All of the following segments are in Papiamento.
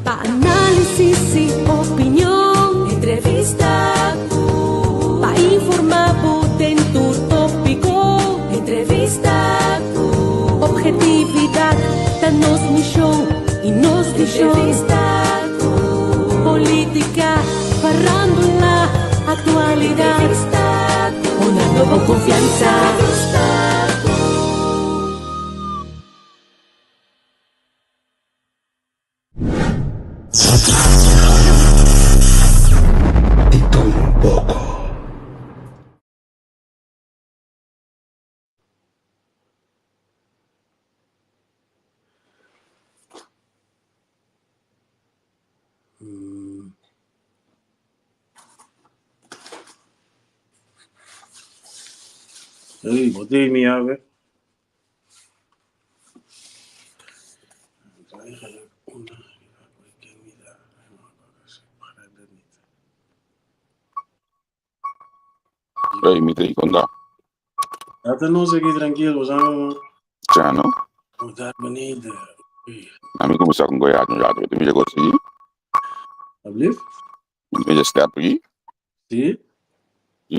Pa análisis i opinion. Entrevista ku. Pa informá bo den tur tópiko. Entrevista ku. Obhetividat ta nos mishon i nos vishon. Entrevista ku. Polítika, farándula, aktualidat. Entrevista ku. Honrando bo konfiansa. Entrevista ku. Di tur un poko. Ey, bo tin mi ave. Hey, mi te konta. Ata nos aki tranquilo, sabe? Ja, no? Hoe daar beneden. Na mi kumsa con goiás un rato, mi llegó así. Alsjeblieft? Mi je step aquí. Sí? Sí.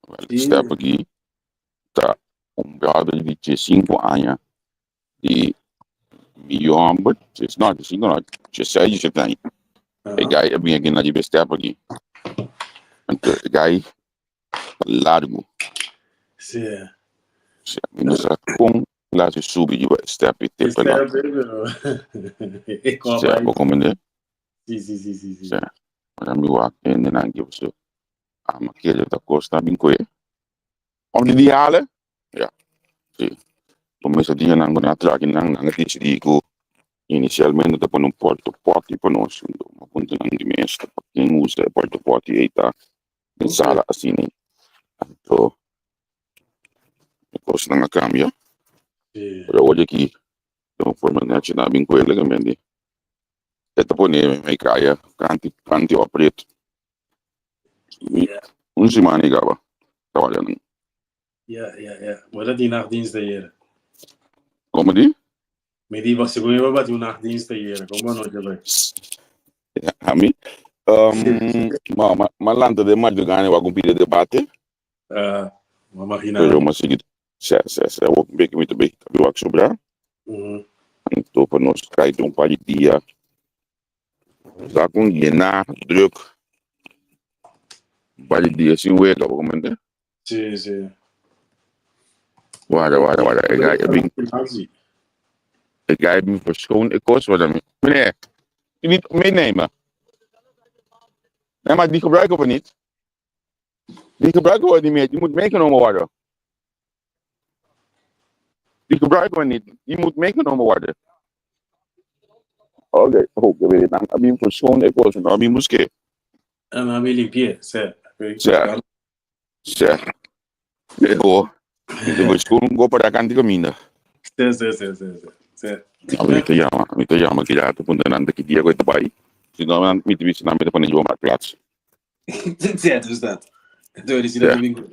Wel, step aquí. Ta un brother di 5 aña di mi homber, no, 5 no, 6, 7 aña. E guy a bin aki na di step aki. Anto e guy ta largo. Sí. Sí, mi no sa kon la si subi riba e step i te pela. E Sí, bo comprende? Sí, sí, sí, sí, sí. Sí. Ora mi wak hende nan ki so ama kere ta kosta bin koe. Om di halen? Ja. Sí. Promesa dianan ku nan a traki nan, nan a disidí ku inisialmente ta pone un porta potty pa nos. Anto mi a puntra nan di mes ta pa ken usa e porta potty ei ta den sala asina. Anto e kosnan a kambia. Pero awor di aki den un forma nechi nan a bin ku el di e ta pone mi kaya kanti kanti òf pretu. Un siman i kaba trabaja nan. Ja, ja, ja. Bo ta tin nachtdienst ayera. Como di? Mi di, segun yo ba tin un nachtdienst ayera. Como anochi bai? Ja, a mi? Ma, ma, ma lanta de madrugada wa con pide debate. Ma imagina. Pero ma sigui, se, se, se, wak un beke mi ta bay, ta wak sobra. Anto pa nos kai un par di dia. Sa con llena, druk. Un par di dia sin wega, bo comprende? Sí, sí. Warda, warda, warda. E guy a bin, e guy a bin verschoon e kos, warda mi. Meneer, u niet meenemen. Nee, maar die gebruiken we niet. Die gebruiken we niet meer. Die moet meegenomen worden. Die gebruiken we niet. Die moet meegenomen worden. Oké, oh, ik weet het. A bin verschoon e kos, no a bin buské. En a bin limpié, sè. Sè. Sè. Pero, mi ta verschoon go para kanti kaminda. Sè, sè, sè, sè, sè. Sè. Mi ta yama, mi ta yama ki rato punta nan ta ki dia ku e ta bai. Si no, mi ta bisa nan mi ta pone Joe Marktplaats. Sè, dus dat. Enton e disi nan ta bin ku.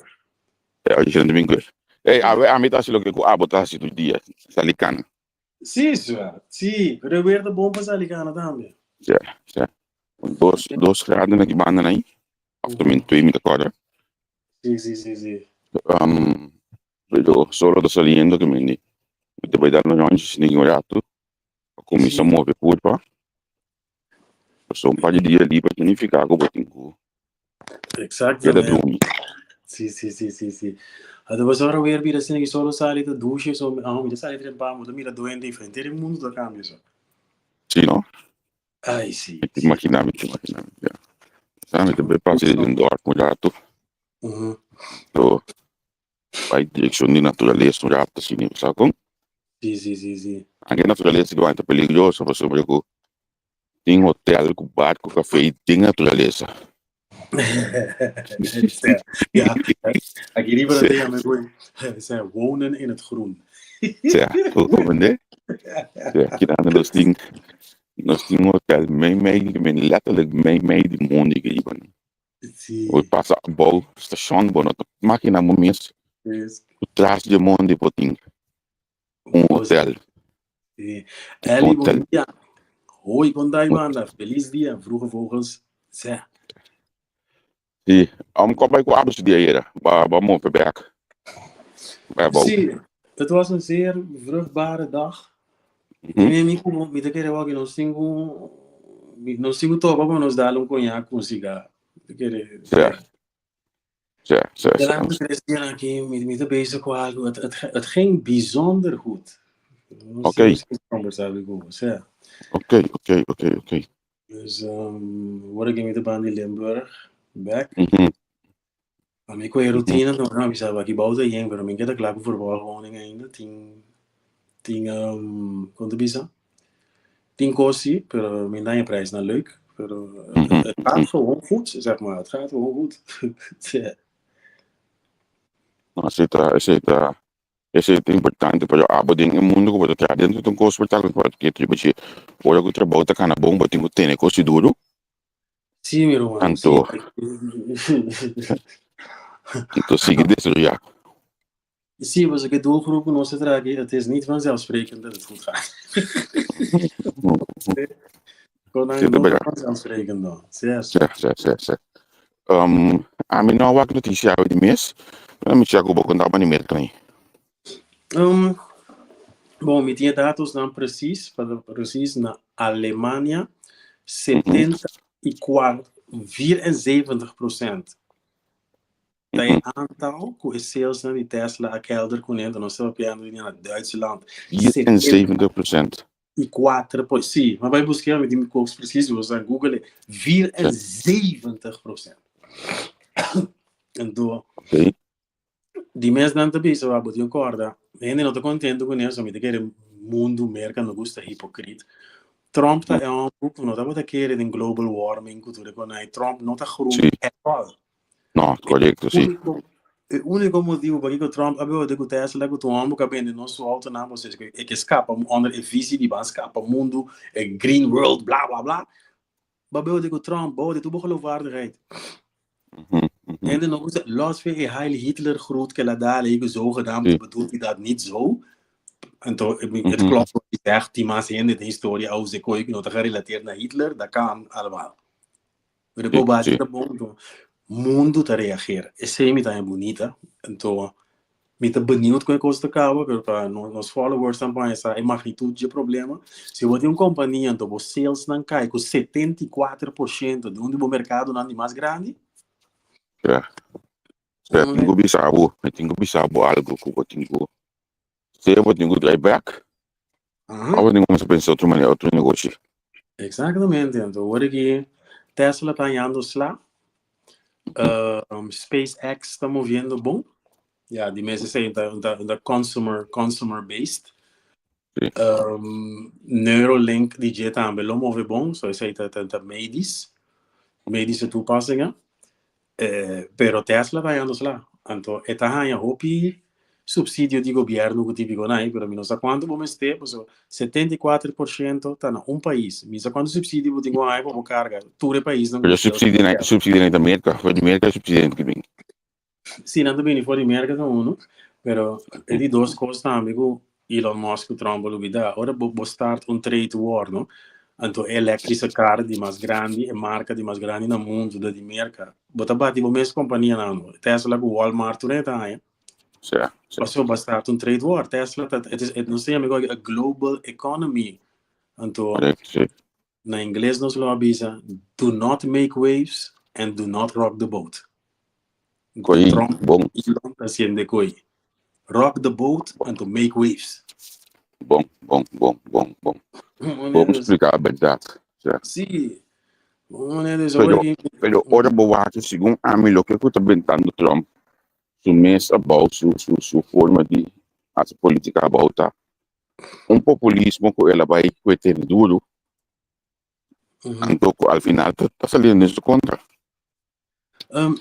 E disi nan ta bin ku. Ey, awe ami ta hasi loke ku abo ta hasi tur dia, sali kana. Sí, sua. Sí, pero e weer ta bon pa sali kana tambe. Sè, sè. Dos, dos graden na ki banda nai. Of tenminste twee mi ta kòrda. Sí, sí, sí, sí. Pero solo ta saliendo ke mi mi ta bai dar un rondje sinti un rato pa kuminsá move kurpa. Pasobra un par di dia liber significa ku bo tin ku keda drumi. Sí, sí, sí, sí, sí. Anto pasobra ora weer bira asina ki solo sali ta dushi so, ah, mi ta sali trempa, bo ta mira duende i henter e mundu ta kambia so. Sí, no? Ai, sí. Mi ta imagina, mi ta imagina, ya. Sa mi ta bai pasa den dorp un rato. So, bai direkshon di naturalesa un rato asina, sa kon? Sí, sí, sí, sí. Anke naturalesa ki ta peligroso pasobra ku tin hotel ku bar ku kafé den naturalesa. Ja, aki riba ta yama e goe, se wonen in het groen. Ja, comprende? Ja, kina nos tin nos tin hotel mei mei letterlijk mei mei di mondi aki riba. Sí. Bo pasa abou station bo no ta makina bo mes Yes. ku tras di mondi bo tin un hotel. Sí. Eli, Hotel. bon dia. Hoi, kon dai banda. Feliz dia, Vroege Vogels. Zé. Sí, om kom bij ku su dia ayera. Ba ba move back. Bij bou. Sí, het was een zeer vruchtbare dag. Mi mi como mi ta kere wak nos tin ku nos tin ku topa pa nos dal un koñak ku un siga. Mi ta kere. Sí. Sí, sí, De sí. laatste 3 dianan aki mi ta bezig ku algo. Het ging bijzonder goed. Nos tin ku kombersá ku bo, sí. Oké. Dus ora ku mi ta ban di Limburg bek. Ami ku e rutina no mi sa aki bou ta yen, pero mi keda kla ku verbal honing ainda. Tin, kon ta bisa? Tin kos sí, pero mi daña prijs na leuk. Pero het gaat gewoon goed, zeg maar. Het gaat gewoon goed. Ja. No, esei ta importante pa abo den e mundo ku bo ta traha dentro di un kos por tal ku ke triba che ora ku trabou ta kana bon, bo tin ku tene kos duru. Sí, mi ruman, sí. Anto sigui desaroyá. Sí, was ik het doelgroep nos ta traha, het is niet vanzelfsprekend dat het goed gaat. Kon Sí, ta no bèrdat. vanzelfsprekend no. Sí. Sí. Ami no a wak notisia di mes, pero mi chek ku bo kontá pa di Merka ni. Bon, mi tin datos dan precies, precies na Alemania, 74, 74% Ta e aantal ku e sales na di Tesla a kelder kuné, nos ta papiando di na Duitsland. 74%. 74, sí, maar bai buska mi tin kos precies, bo sa Google 74%. Anto, di mes nan ta bisa wa bo tin korda, hende no ta contento ku eso, mi ta kere mundo Merka no gusta hypocriet. Trump ta e un ku no tabata kere den global warming ku tur e. Trump no ta groen at all. No, korekto, sí. E úniko motibu pa Trump a bebe ku Tesla ku tu ka bende nos su auto na você e ke skapa onder e visie di ban skapa mundo e green world, bla bla bla. Maar bebe ku Trump, bo de tu geloofwaardigheid. En dan nog los van e Heil Hitler groet ke la dale ik zogenaamd bedoelt hij dat niet zo. En to, het klopt wat hij zegt, die mas hende de historia als ik ooit nog gerelateerd naar Hitler, dat kan allemaal. Maar de base ta bon, anto, mundo ta reageer. Esei mi ta bunita. Anto, mi ta benieuwd kon e kos ta kaba, pero pa nos followers tambe sa e magnitud di problema. Si bo tin un kompania, anto bo sales nan kai ku 74% di un di bo merkadonan di mas grandi. Ja. Ja, tin ku bisa bo, mi tin ku bisa bo algo ku bo tin ku sea bo tin ku drive back, òf bo tin ku pensa otro manera, otro negoshi. Exactamente. Anto, awor ku Tesla ta andando sla, SpaceX ta moviendo bon. Ja, di mes esei ta ta consumer based. Neuralink di dje tambe lo move bon, so esei ta medische toepassingen. Pero Tesla ta andando sla. Anto, e ta haña hopi subsidio di gobièrnu ku típiko nai, pero mi no sa kuantu bo mester, so 74% ta na un pais. Mi sa kuantu subsidio bo tin ku haña pa bo karga tur e paisnan. Pero subsidio na Merka, for di Merka subsidio ku bin. Sí, nan ta bini for di Merka ta uno, pero e di dos kos tambe ku Elon Musk ku Trump a lubidá. Ora bo start un trade war, no? Anto elektrische car di mas grandi, e marka di mas grandi na mundu da di Merka. Bo ta bati bo mes kompania nan. Tesla ku Walmart tur e ta haña. Sí, sí. Paso bo start un trade war. Tesla ta, het is, het, no sé, amigo, a global economy. Anto, Korekto, sí. na ingles nos lo a bisa, "Do not make waves and do not rock the boat." Koi, Trump, bon. Elon ta hasiendo koi. Rock the boat and to make waves. Bon. Bon spliká, bèrdat. Sí. Sí. Meneer, dus Pero ora bo wak segun ami loke ku ta bentando Trump su mes abou su forma di hasi polítika abou ta un populismo ku el a bai ku e tene duru, anto ku al final ta saliendo en su kontra.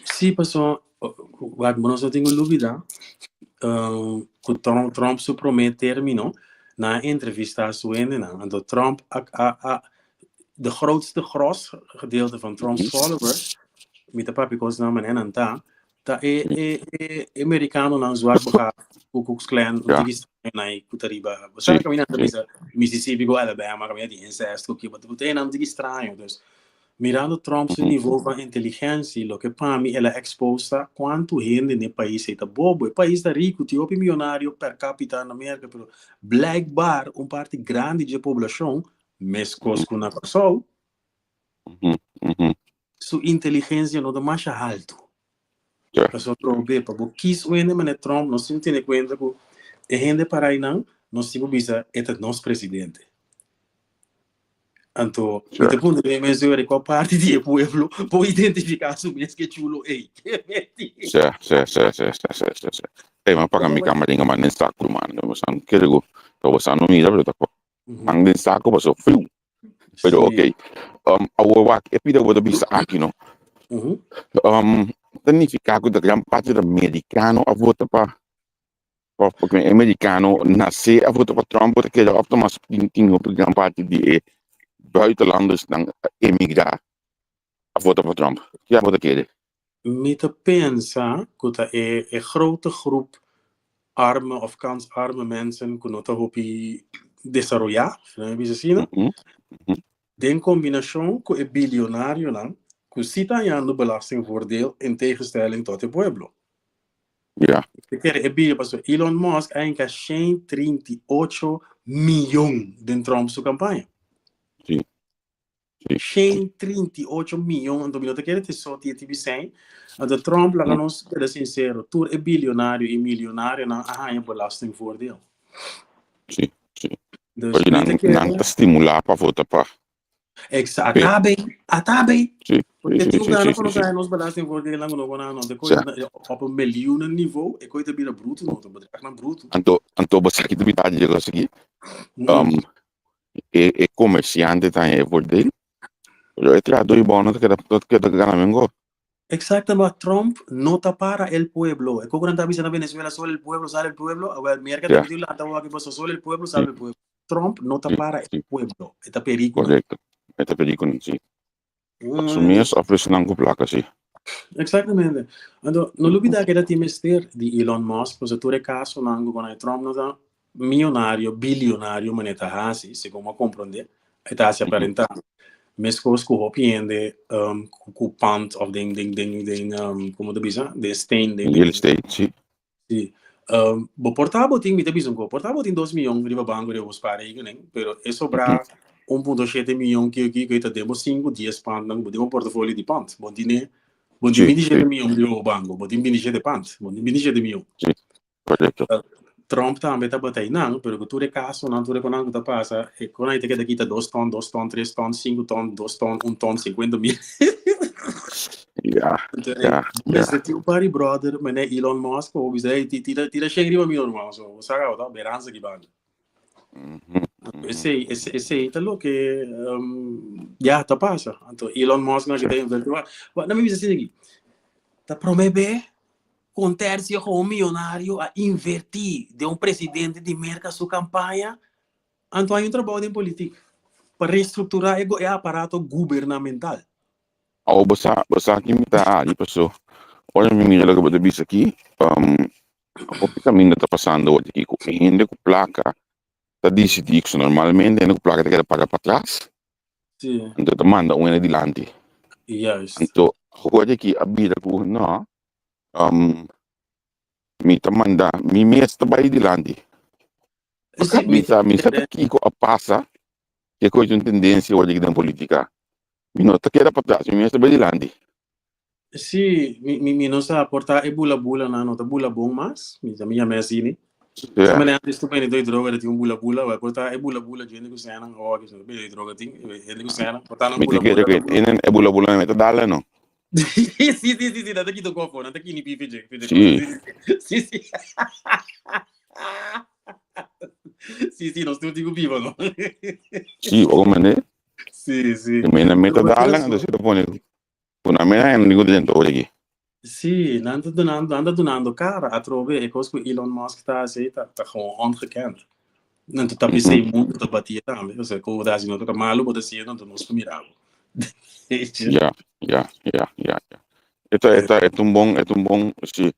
Sí, pasó, wak, nos no tin ku lubidá ku Trump su promé término na entrevista su hendenan. Anto Trump a de grootste gros gedeelte van Trump's followers, mi ta papia kos na manera nan ta, Ta e e e e merikanonan zwak begaafd, Ku Klux Klan, un tiki straño nan ei ku ta riba. Bo sa kaminda nan ta bisa Mississippi ku Alabama kaminda tin incest ku kiba ku ta einan un tiki straño. Dus mirando Trump su nivo van inteligensia loke pa mi el a eksposa kuantu hende den e pais ei ta bobo. E pais ta riku, tin hopi mionario per capita na Merka pero blijkbaar un parti grandi dje poblashon meskos ku na Kòrsou Su inteligencia no ta masha haltu. Pasobra probe pa bo kis un hende manera Trump, nos tin ku tene kuenta ku e hende para einan, nos tin ku bisa e ta nos presidente. Anto, mi ta puntra mi mes ora kua parti di e pueblo por identifiká su mes ku e chulo ei. Sí, sí, sí, sí, sí, sí, sí, sí. Ey, ma paga mi kama den man den saku, man. Bo sa no kere ku, bo sa no mira, pero ta man den saku paso friu. Pero ok, awor wak e pida bo ta bisa aki no. Ta nifiká ku ta gran parti ta merikano a vota pa pa porque e merikano nasé a vota pa Trump bo ta kere òf ta mas tin tin hopi gran parti di e buitenlandersnan a emigrá a vota pa Trump. Kila bo ta kere? Mi ta pensa ku ta e e grote groep arme of kansarme mensen ku no ta hopi desaroyá, si nan bisa asina, den kombinashon ku e bilionarionan ku si ta hañando belastingvoordeel in tegenstelling tot e pueblo. Mi ta kere e bilio pasobra Elon Musk a hinka 138 miyon den Trump su kampaña. 138 miyon, anto mi no ta kere te so ti e tipi sèn. Anto Trump laga nos keda sinsero, tur e bilionario i milionarionan a haña belastingvoordeel. Sí, sí. Dus Oye, nan, nan ta stimulá pa vota pa. Exacto. Ata bei, ata bei. Sí, Porque sí, sí, sí, sí, sí. Nos belastingvoordeel no gana no. De koi op een miljoenen niveau, e koi ta bira bruto no, ta bedrag bruto. Anto, anto bo sa ki ta bira di aki. E e comerciante ta e voordeel, pero e trahador y bono ta keda ta keda gana mengo. Exacto, ma Trump no ta para el pueblo. E koku nan ta bisa na Venezuela solo el pueblo salve el pueblo, awel Merca ta pidi lanta awor paso solo el pueblo salve el pueblo. Trump no ta para el pueblo, e ta perico. Correcto, e ta perico si. Op su mes of esnan ku plaka si. Exactamente. Anto, no lubida ku e ta tin mester di Elon Musk, pasobra tur e kasonan ku konai Trump no ta mionario, bilionario manera e ta hasi, segun mi a komprondé, e ta hasi aparentá. Meskos ku hopi hende ku pand of den den den den komo ta bisa, den steen, den Real estate, si. Si. Bo por ta bo tin, mi ta bisa un ko, por ta bo tin dos miyon riba banko riba bo spar rekening, pero e sobrá 1.7 miyon kio kiko i ta den bo sinku, dies pandnan, bo tin un portafolio di pand. Bo tine, bo tin 27 miyon riba bo banko, bo tin 27 pand, bo tin 27 miyon. Si, korekto. Trump tambe tabata einan, pero ku tur e kasonan, tur e konan ku ta pasa, e konan ei ta keda kita dos ton, dos ton, tres ton, sinku ton, dos ton, un ton, sinkuenta mil. Ja, ja, ja. Tin un par di brother, mene Elon Musk, o bisa, hey, tira, tira shen riba mi normal, so, o saca, o beranza ki banda. Esei, esei, esei ta loke, ja, ta pasa. Anto Elon Musk na kita inverti. Wa, na mi bisa asina aki, ta prome be, Con tercio cu un miyonario a inverti den un presidente di Merca su campaña, anto hay un trabao den politic pa restructura e e aparato gubernamental. Awo bo sa, bo sa ki mi ta hari paso ora mi mira loke bo ta bisa aki, hopi kaminda ta pasando awor aki ku e hende ku plaka ta disidí ku normalmente hende ku plaka ta keda paga patras, anto ta manda un hende dilanti. Anto awor aki a bira ku no, mi ta manda mi mes ta bai dilanti. Sí, Mi sa, mi sa ta kiko a pasa, ke koe un tendensia awor den politika. Mi no ta keda patras, mi mes ta bai dilanti. Sí, mi, mi, mi no sa, por ta e bula bula nan no ta bula bon mas, mi ta mi yama así ni. Sa mane antes tu bende doi droga tin un bula bula, wa por ta e bula bula jende ku senan, oh, ki sa bende droga tin, hende ku senan, por ta nan Mi bula ta kere bula ku ta bula. enen e bula bula nan ta dale no. Sí, sí, sí, sí, nan ta kita kofo, nan ta kini pipi je, pipi Sí. Sí, sí. Sí, sí, nos tur tin ku biba, no? Sí, oko mende. Sí, sí. Mi nan meta Pero dale, anto si ta pone ku nan meta nan digo dentro ora aki. Sí, nan ta dunando, nan ta dunando cara atrobe e kos ku Elon Musk ta hasi ta ta gewoon ongekend. Nan ta tapesei mundu ta batia tambe, osea kon bo ta hasi no toka malu bo ta hasiendo anto nos ta mira bo. Ja, ja, ja, ja, ja. E ta, e ta, e ta un bon, e ta un bon, si,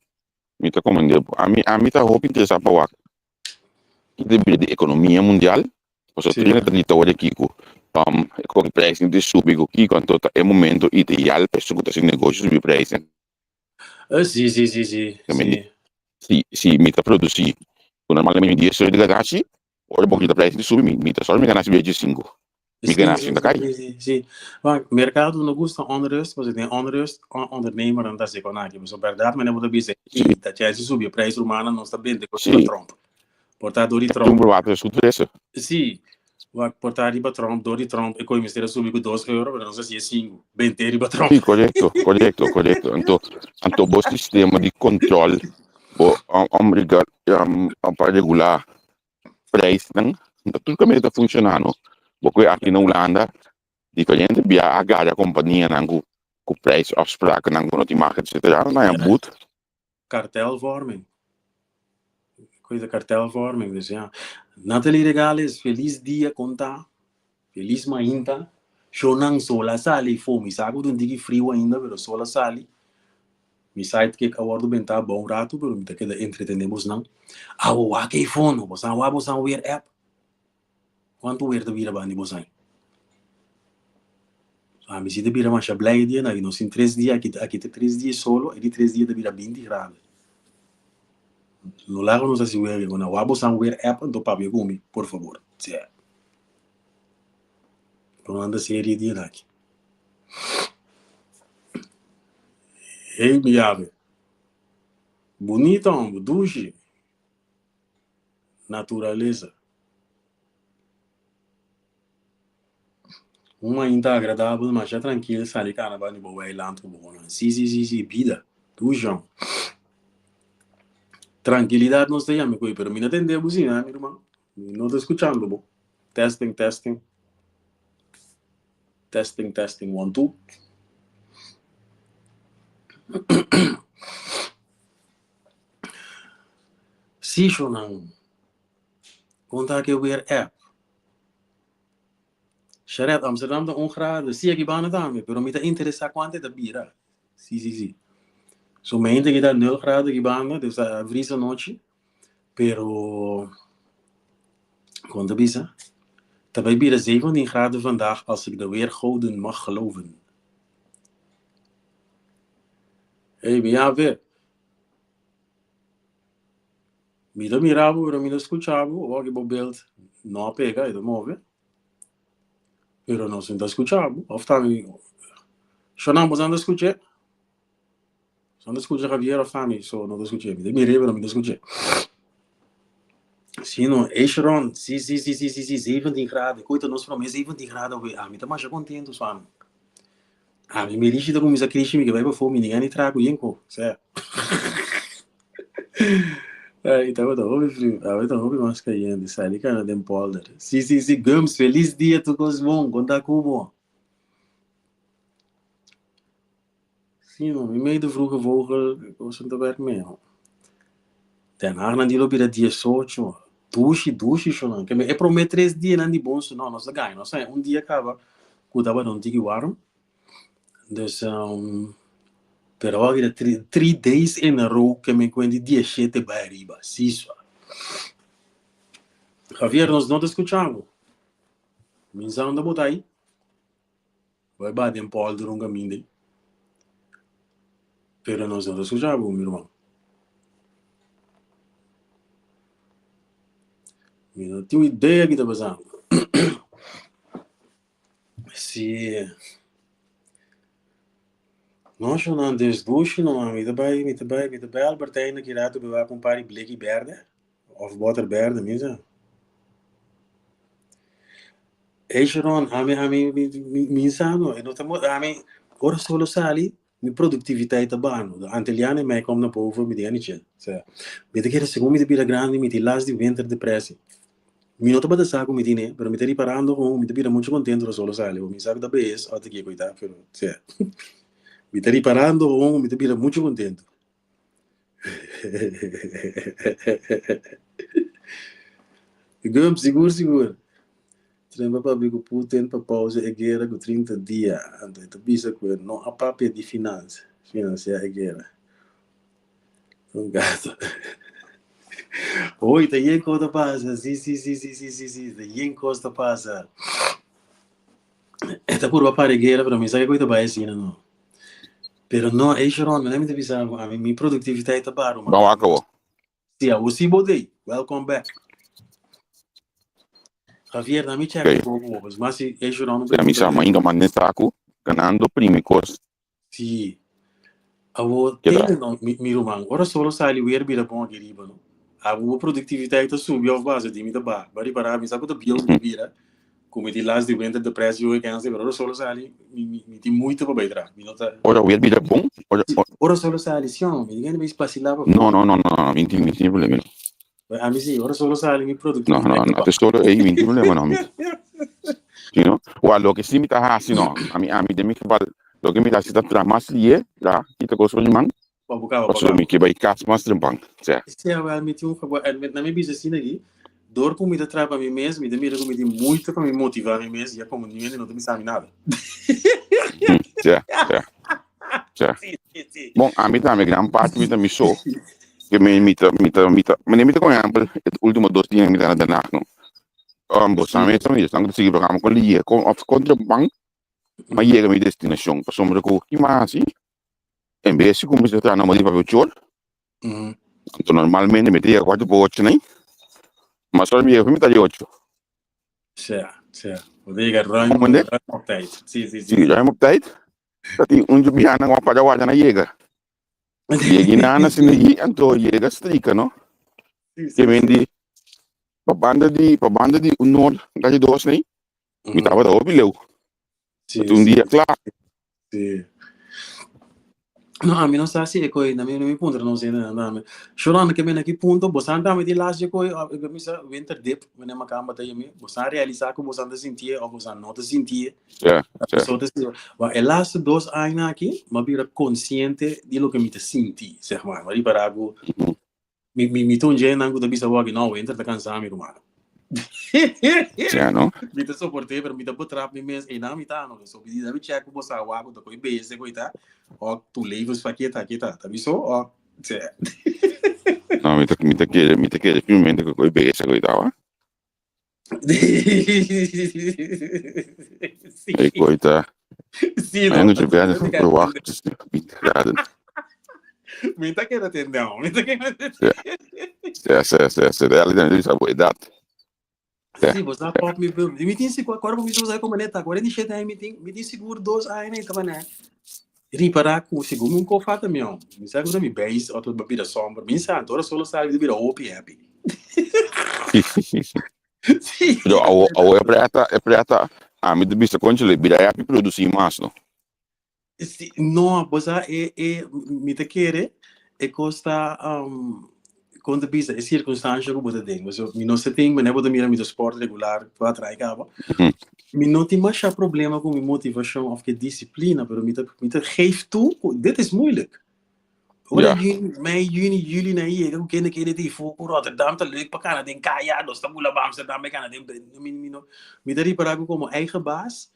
mi ta komende bo. Ami, ami ta hopi interesá pa wak ki ta bira di ekonomia mundial, pasobra tur hende ta grita ora aki ku ku prijsnan ta subi ku kiko, anto ta e momento ideal pa esun ku ta hasi negoshi subi prijsnan. Si, si, si, si, si. Si, si mi ta produsí ku normalmente mi dies euro di ganashi, ora bo grita prijsnan ta subi, mi ta sòru mi ganashi bira diesinku. Mi ganashi ta kai. Si, si, si. Maar merkado no gusta onrust, pasobra den onrust ondernemernan ta hasi kon aki. Pasobra bèrdat manera bo ta bisa, ey, ta chèsi subi e prijs rumannan nos ta bende kos riba Trump. Por ta dor di Trump. Por water su trese. Si, wak por ta riba Trump, dor di Trump e koe mester a subi ku dos euro, pero nos a hasi e sinku. Bente riba Trump. Si, korekto, korekto, korekto. Anto, anto bo sistema di kontrol, bo om pa regulá prijsnan ta tur kaminda ta funshoná no. Bo koe aki na Hulanda diferente bia a gara kompanianan ku ku prijsafsprakennan ku no tin mag etcetera nan haña but. Kartelvorming. Koe ta kartelvorming dus ya. Nathalie Regales felis dia kon ta? Felis mainta. Shownan sol a sali fo mi sa ku ta un tiki friu ainda pero sol a sali. Mi sidekick a wordo benta bon rato pero mi ta keda entretene bosnan. Awo wak ei fono, bosan wak bosan weer app? Cuanto weer ta bira bandi bosan? Ami si ta bira masha blij e dia nan, nos tin tres dia aki, aki ta tres dia solo, e di tres dia ta bira binti grado. No laga nos hasi wega, ku na wak bosan weer app anto papia ku mi, por fabor. Tse. Lo anda serie dia daki. Hey mi yabe. Bunita hombre, dushi. Naturaleza. Un mainta agradabel, masha trankil, sali kana banda di bo weiland ku bo honan. Si, si, si, si, bida. Dushi hombre. Trankilidat nos ta yama koe, pero mi no tende bo si, mi ruman. Mi no ta skuchando bo. Testing, testing. Testing, testing, one, two. Sí, shonan. Kon ta ke weer app? Sharet, Amsterdam ta un grado. Sí, aki banda tambe, pero mi ta interesá kuantu e ta bira. Sí, sí, sí. So, mi hende ki ta nul grado aki banda, dus ta vries anochi. Pero, kon ta bisa? Ta bai bira 17 graden vandaag als ik de weergoden mag geloven. Hey, mi ave. Mi ta mira bo, pero mi no skucha bo. Awor ki bo beeld no a pega, e ta move. Pero nos no ta skucha bo. Of ta mi... Shonam, bo ta skuch'é? No ta skucha Javier of Tami, so no ta skuch'é. Mi ta mir'é, pero mi ta skuch'é. Sí, no, Echeron, sí, sí, sí, sí, sí, sí, 17 graden. Koe ta nos promé 17 graden awe. Ami ta masha kontentu, Swami. Ami mi rishi ta kuminsá krishi, mi ke bai pafó, mi ni gana di traha ku yenko. Sea. Ay, tabata hopi friu, awe ta hopi mas kayente. Sali kana den polder. Sí, sí, sí, Gums, felis dia tur kos bon. Kon ta ku bo? Sí, no, mi mei de vroege vogel, koos ta werk mee. Den Haag nan di lo bira 18. Dushi, dushi shonan. Ke me e prome tres dianan di bon su, no, nos ta gana. Nos un dia kaba ku tabata un tiki warm. Dus, pero awor kita three days in a row ke me kuenti 17 bai ariba. Sí, swa. Javier, nos no ta skucha bo. Minsa unda bo ta ahí? Bai ba den polder un caminda ei. Pero nos no ta scucha bo, mi ruman. Mi no tin idea ki ta pasando. Si. No, shonan, des dushi no, mi ta bai, mi ta bai, mi ta bai Albert Heijn aki rato bai wak un par di bleki berde. Of boter berde, mi sa. Ey Sharon, ami, ami, mi, mi, mi sa no, e no ta mo, ami, ora solo sali, mi productiviteit ta baha no. De Antillianen in mij komt naar boven, mi di chill. Osea, mi ta kere segun mi ta bira grandi, mi tin last di winterdepressie. Mi no tabata sa ku mi tine, pero mi ta riparando ku mi ta bira mucho contento ora solo sali. Mi sa ku ta bees, ora ta kiko i ta, pero, osea, mi ta riparando ku mi ta bira mucho contento. Gump, sigur sigur. Trump a papia ku Putin pa pausa e guera ku 30 dia, anto e ta bisa ku e no a papia di finansa. Financiá e guera. Un gato. Oy, ta yen kos ta pasa. Si, si, si, si, si, si, si. Ta yen kos ta pasa. E ta purba para e guera, pero mi sa ke koe ta bai asina no. Pero no, ey Sharon, mi ta bisa bo, ami mi productiviteit ta baru, man. Ban wak awo. Si, awo si bo dey. Welcome back. Javier, na mi check Okay. un poco, bo, mas si ey Sharon no Si, ami sa, pregunta. mainta manda saku, ganando primi kos. Si. Awo Keda. tende no, mi, mi ruman, ora solo sali weer bira bon aki riba no. Abo bo productiviteit ta subi of baha, di mi ta baha. Ba ripara, mi sa ku ta bieu mi ta bira, ku mi tin last di winter depressie hoor kense, pero ora solo sali, mi, mi, mi tin moeite pa bai tra. Mi no ta. Ora weer bira bon, ora, Si, ora solo sali, si o no, mi tin gana bai basila pa No, for. no, no, no, no, mi tin, mi tin problema no. Ami si, ora solo sali mi No, productiviteit no, ta no, baha. te solo ei, mi tin problema no, mi. You know? Wa loke si mi ta hasi no, ami, ami den mi geval, loke mi ta hasi ta tra mas lié, tra, kita kos for di man, Pa bo kaba, pa pasobra mi kaba. ke bai kas mas trempan, sea. Sea, wel, mi tin un geval, en met na mi bisa asina aki, dor ku mi ta traha pa mi mes, mi ta mira ku mi tin moeite pa mi motivá mi mes, ya komo niun hende no ta bisa mi nada. Sea, sea, sea. Si, si, si. Bon, ami tambe gran parti mi ta mi so, ke mi, mi ta, mi ta, mi ta, manera mi ta con ehempel, e ultimo dos dia mi ta na Den Haag, no. Bo sa mes tambe, esnan ku ta sigui programa kon liye, kon of kon trempan, m'a yega mi destinashon, pasobra ku ki m'a hasi, en bes di kuminsá traha na moda di papia ochor, anto normalmente mi ta yega kuarto pa ocho nei, ma solo mi yega pa mitad di ocho. Sea, sea. Bo ta yega ruim, Comprende? ruim op tijd. Si, si, si. Si, ruim op tijd. Ta tin un biaha nan ku a para warda nan yega. Yega nan asina yi, anto yega strika, no? Si, Ke si, men si. di, pa banda di, pa banda di un nor, casi dos nei, mi tabata hopi leu. Si, Ta un si. dia kla. Si. No, ami no sa si e koi, na mi, na mi puntra no sende na dame. Shorando ke men aki punto, bosan tambe tin las dje koi, of ik misa winter dip, wanneer makamba ta yami, bosan realisa ku bosan ta sintie of bosan no ta sintie. Ja, ja. So ta sinti, wa e laatste dos aña aki, m'a bira konsiente di loke mi ta sinti, zeg maar. M'a ripara ku Mi, mi, mi ta un djenan ku ta bisa wak, no, winter ta kansa mi, ruman. Ja, no? Mi ta soport'é, pero mi ta betrap mi mes, einan mi ta, no. So, mi di, mi check ku bo sa wak, ku ta koi bezig, koi ta, o tu levensvakket ta, kita, ta biso, o, tse. No, mi ta, mi ta kere, mi ta kere firmemente ku koi bezig, koi ta, wa. Sí. Ei, koi ta. Sí, Mijn no. moet je bijna verwacht, het is 20 graden. Mi ta keda ten down. Mi ta keda ten Ja. Ja, sí, sí, sí. Realmente, mi sa bo edad. Ja. Sí, bo sa pop mi bum. Mi tin sigur, agora mi usa como neta, 47 aña mi tin, mi tin sigur dos aña e taba né. Ripará ku segun mi un ko falta mi om. Mi sa ku mi beis otro bira somber. Mi sa, ora solo sabi mi bira hopi happy. Sí. Pero awo, awo e preta, e preta, ami ta bisa conchole, bira happy produci mas, no? Sí, no, bo sa e, e, mi ta kere e kos ta, um, kon ta bisa, e sirkunstansha ku bo ta den. Pasobra mi no sa tin, manera bo ta mira mi ta sport regular, kuater aña kaba. Mi no tin masha problema ku mi motivashon òf ku e disiplina, pero mi ta, mi ta geef toe ku dit is moeilijk. Ora juni, mei, juni, juli na yega ku kende kende ta ifo ku Rotterdam ta leuk pa kana den kaya, nos ta bula pa Amsterdam bai kana den, mi, mi no, mi ta ripará ku komo eigen baas,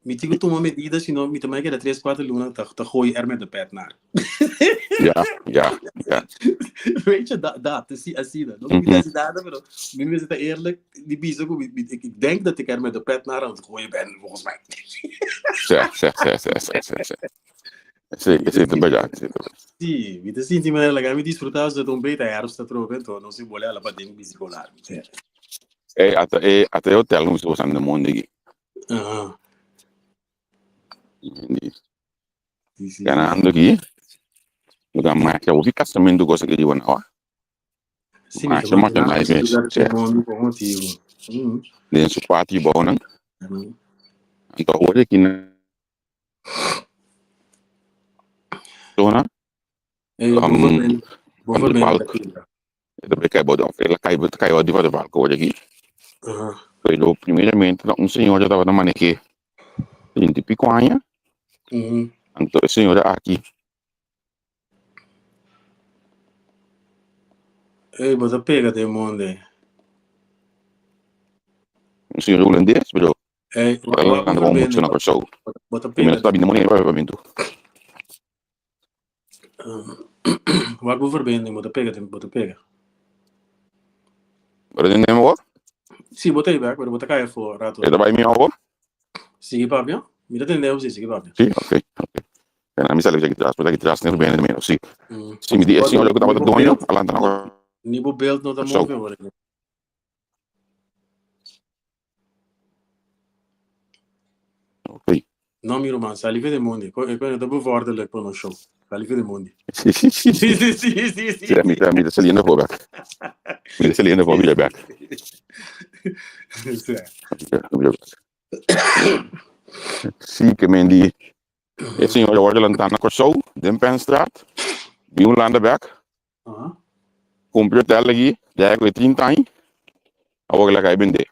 Mi tin ku tuma medida, sino mi ta mei keda tres, kuater luna ta ta gooi er met de pet naar. Ja, ja, ja. Weet je, dat, dat, así, así dat. No ku mi ta hasi nada, pero mi mester ta eerlijk di bisa ku mi, mi, ik, ik denk dat ik er met de pet naar aan het gooien ben, volgens mij. Sí, sí, sí, sí, sí, sí, sí. Sí, esei ta berdad, esei ta berdad. Sí, mi ta sinti manera laga mi disfruta so ta un beta herfst ta trobe, enton no si bole ala paden bisicolar. Sí. Ey, ata e, ata e hotel ku mi sta usando na monde aki. Aha. Di Sí, sí, sí. ganando aquí. Lugar macha, hopi casamiento cosa que digo nou. Sí, mi Macha, ta macha imaginá nice ku mes. lugar Sí. bon por motivo. Den su patio bou nan. Anto hoor aquí na zona. Eh, Um, boven van de ben Valk. E ta bay cay bou, el a cay cay bou di Van der Valk hoor aquí. Pero primeramente un señora tabata manejé treinta y pico aña. Anto e señora aki. Ey, bo ta pega den monde. Un señora holandés, pero Ey, ela anda con mucho na Kòrsou. Bo ta Primero pega. ta bini moneda pa papiamentu. Wak bo verbinding, bo ta pega, bo ta pega. Bo ta tende mi awor? Sí, bo ta ei bek, pero bo ta kai afó rato. E ta bai mi awor? Sigui papia. Mi ta tende bo, sí, sigui papia. Sí, ok, ok. Pena mi sali aki tras, bo ta aki tras, ne verbinding menos, sí. Sí, mi di e señor ku tabata doño, a lanta na Ni bo beeld no ta move awor. Ok. No, mi ruman, sali fe de mundi. E koe no ta bevorderlijk pa nos show. Sali fe de mundi. Sí, sí, sí, sí, sí. Sí, mi ta, mi ta saliendo for back. Mi ta saliendo for bira back. Sí. Sí, ke men di e señor a wòrdu lantá na Kòrsou, den Penstraat, bin Hulanda bèk. Kumpli hotel aki, ya ku e 30 aña, awor el a kai bendé.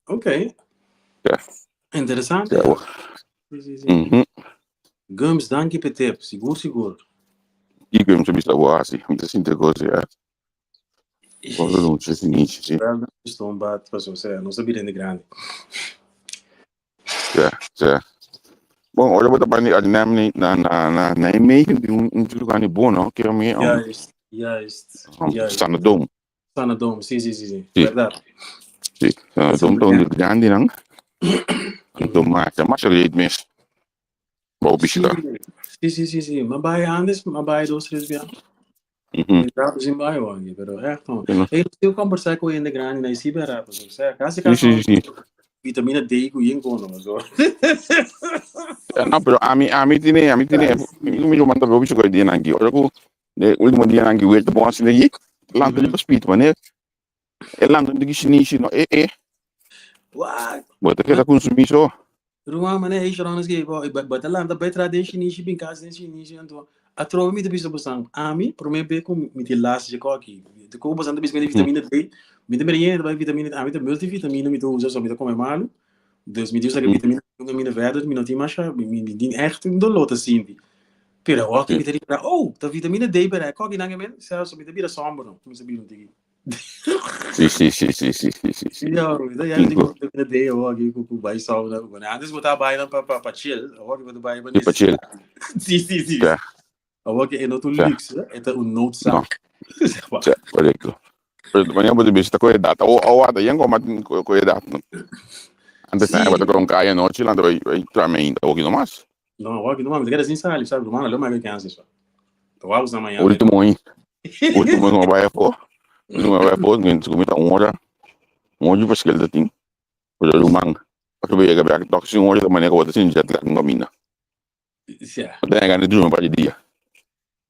Ok. Ja. Interesante. Ja, awor. Sí, sí, sí. Mhm. Gums, danki p'e tip. Sigur, sigur. I Gums a bisa bo hasi, mi ta sinti kos ya. Bo ta lucha sin nichi, sí. Wel, stoombad, paso, o sea, nos a bira hende grandi. Ja, ja. Bon, ora bo ta bani Arnhem ni na na na Nijmegen tin un un lugar ni bon, no? Kero mi Juist, juist, juist. Sanadom. Sanadom, sí, sí, sí, sí. Sí. Verdad. Sí, Sanadom ta un di grandi nan. Anto masha, masha great mes. Bo bishita. Sí, sí, sí, sí. Ma bai antes, ma bai dos, tres bia. Mhm. Rato sin bai hoor, pero echt no. Sí, no. Hey, eu conversar com ele grande na isi bera, pues, o sea, casi Sí, casi sí, sí. vitamina D ku yin kono, so. Ja, no, pero ami, ami tiene, ami tiene, mi mi lo manda hopi chocolate dia nanki. Ora ku de último dia nanki weer te bon asina yi, lanta riba speed, wanneer e lanta un tiki shinishi, no, e, e. What? Bo ta keda consumi so. Ruman, mane ei Sharon ki bo bo ta lanta bai tra den shinishi bin kas den shinishi anto atrobe mi ta bisa bosan ami prome be ku mi tin las dje koki de ku bosan ta bisa mi tin vitamina D mi ta mira yende bai vitamina D ami ta multivitamina mi ta usa so mi ta kome malu dus mi tin usa vitamina D un kaminda verder mi no tin masha mi mi tin echt un dolor ta sinti pero awor mi ta ripara oh ta vitamina D pero e koki nan e men selfs mi ta bira somber no mi ta bira un tiki. Sí, sí, sí, sí, sí, sí, sí, sí. Ja, da ja Cinco. di de awor aki ku ku bai sauna ku antes bo ta bai pa pa pa chill, awor ki bo ta bai pa Sí, pa chill. necesidad. Sí, sí, sí. Ja. Awor ki e no ta un Ja. luxe, e ta un noodzaak. Zeg maar. Ja, correcto. Pero wanneer bo ta bisa ku edad, o o ata yen koma ku ku edad. Antes Sí. bo ta kore un kaya anochi lanta bai bai trame ainda, awor ki no mas. No, awor ki no mas, mi ta keda sin sali, sabi, ruman, lo mai ke so. Ta wou sa mañana. Último hoy, último no bai afó, último bai afó, mi mi ta un hora, un hora di verschil ta tin. Pero ruman, pasobra bo yega bek tok sin hora ta manera ku bo ta sinti jet lag no kaminda. Ja. Bo ta gana di drumi un par di dia.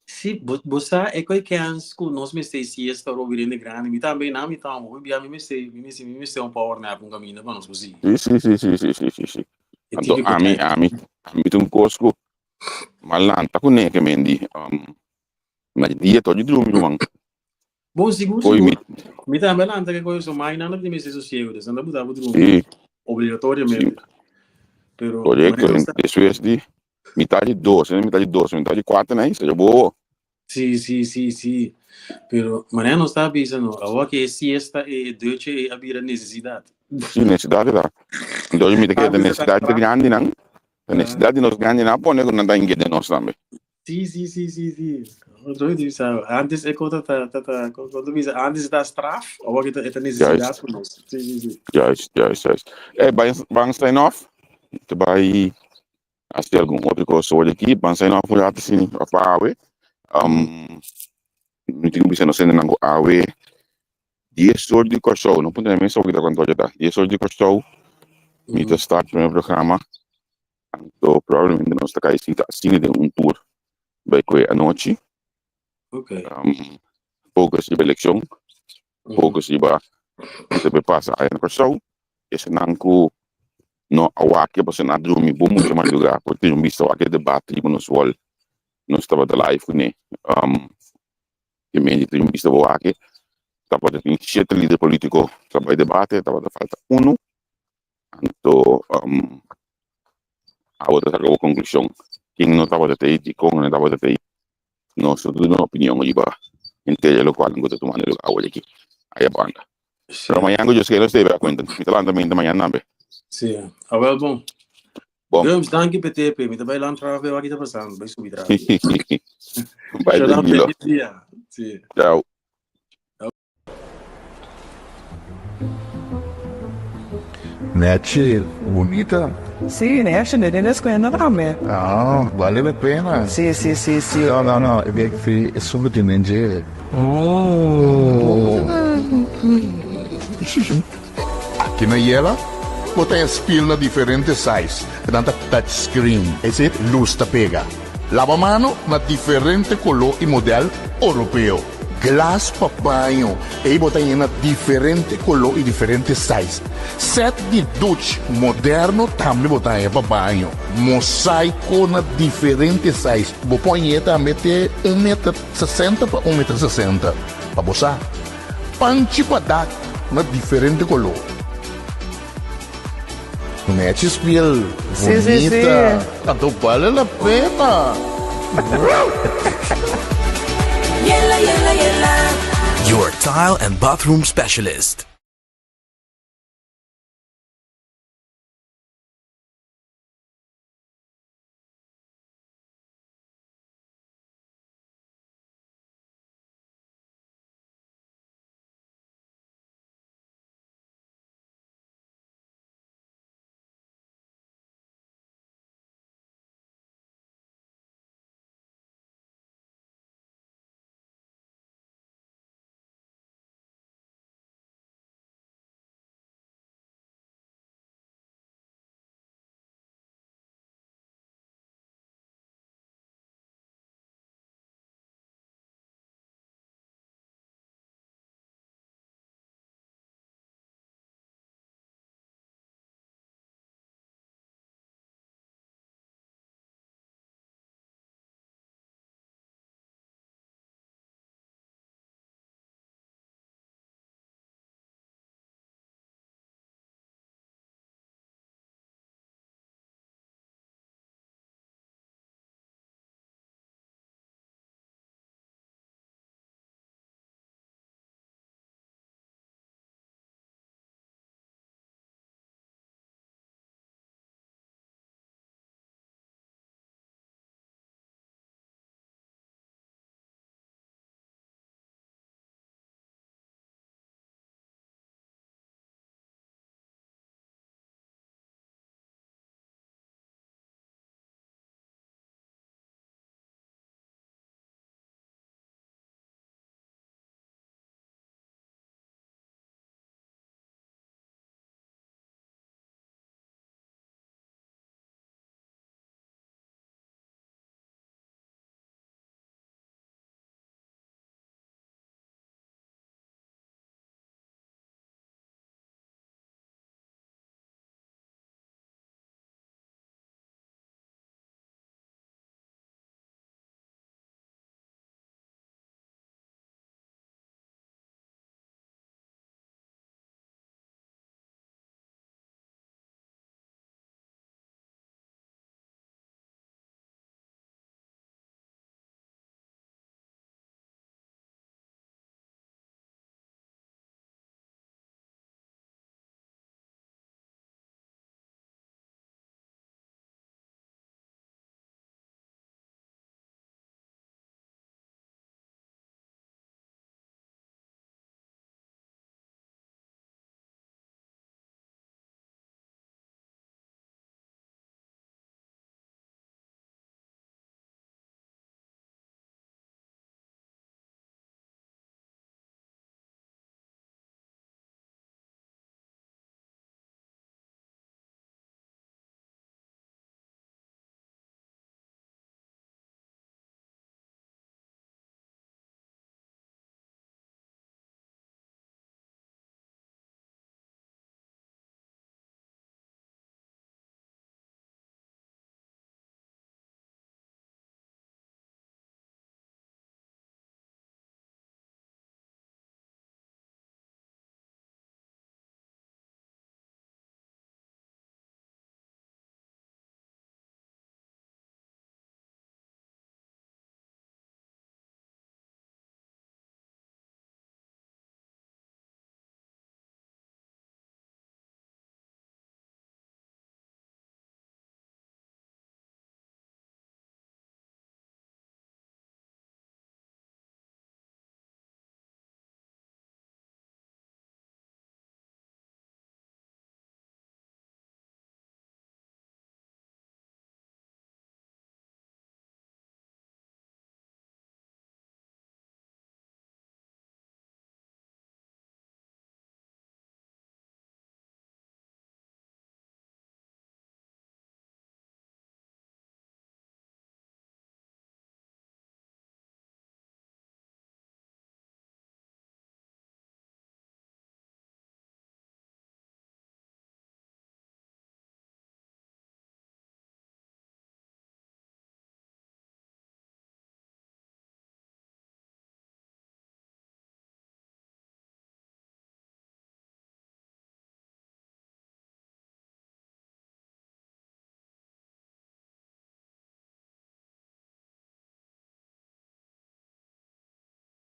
Sí, bo, bo sa e koi kens ku nos mester siesta ora bo bira hende grandi. Mi tambe na mi tambe, hopi bia mi mester, mi mester, mi mester un power nap un kaminda pa nos por sigui. Sí, sí, sí, sí, sí, sí, sí, sí. E Anto típiko ami, tijd. ami, ami ta un kos ku m'a lanta kuné ke men di, na dia tok di drumi ruman. Bon, sigur, Koi mi, sigur. Mi tambe lanta ke koi so mai nan ta mester sosiego, dus nan ta buta bo drumi sí, sí, obligatoriamente. Pero korekto. manera nos ta Despues di mitad di dos, mitad di dos, mitad di kuater nai, sa bo. Sí, sí, sí, sí. Pero manera nos ta bisa no, awor ke e siesta e deutje e a bira necesidad. Sí, necesidad ta. Entonces mi ta kere ta Antes ta necesidad di straf. grandinan, ta necesidad di nos grandinan a pone ku nan ta inke den nos tambe. Sí, sí, sí, sí, sí. Otro vez bisa, antes e kota ta ta ta kon ta bisa, antes ta straf, awor ke ta e ta necesidad Juist. pa nos. Sí, sí, sí. Juist, juist, juist. Ey, ban ban sign off. Te bai hasi algun otro kos sobre aki. Ban sign off un rato asina of pa awe. Mi tin ku bisa nos hendenan ku awe dies or di Kòrsou, no puntra mi mes oki ta kuantu ora ta. Dies or di Kòrsou mi ta start primer programa. Anto probablemente nos ta kai sinta asina den un tour bai koe anochi. Focus riba elekshon, focus riba loke ta pasa aya na Kòrsou. Esnan ku no a wak pasobra nan a drumi bon mucha madrugá por tin un bista wak e debate riba nos wòl. Nos tabata live kuné. Tin mente tin un bista bo wak. Tabata tin shete lider polítiko ta bai debate, tabata falta unu. Anto abo ta saka bo konklushon. Ken no tabata t'ei, dikon no tabata t'ei. Nos no ta duna opinion riba henter e lokual ku ta tumando lugar awor aki aya banda. Pero mañan ku Dios kere nos debe da kuenta. Mi ta lanta mente mañan tambe. Sí, awel bon. Bon. Gums, danki p'e tepe. Mi ta bai Landgraaf bai wak ki ta pasando. Bai subi trapi. Bai Shout out tranquilo. feliz dia. Sí. Ciao. Nechi, bunita. Sí, nechi, ne den escuela tambe. Ah, vale la pena. Sí, sí, sí, sí. No, no, no, e bek fi e sungo tin den dje. Oh. Aki na Yela, bo ta haña spil na diferente size, nan ta touch screen, esei lus ta pega. Laba mano na diferente koló i modèl oropeo. Glas pa baño, ei bo ta haña na diferente koló i diferente size. Sèt di duch moderno tambe bo ta haña pa baño. Mosaiko na diferente size, bo por hañ'é tambe te un meter sesenta pa un meter sesenta, pa bo sa. Panchi pa dak na diferente koló. Nechi spiel Sí, sí, sí. bunita. Anto bale la pena. Yela, yela, yela. Your tile and bathroom specialist.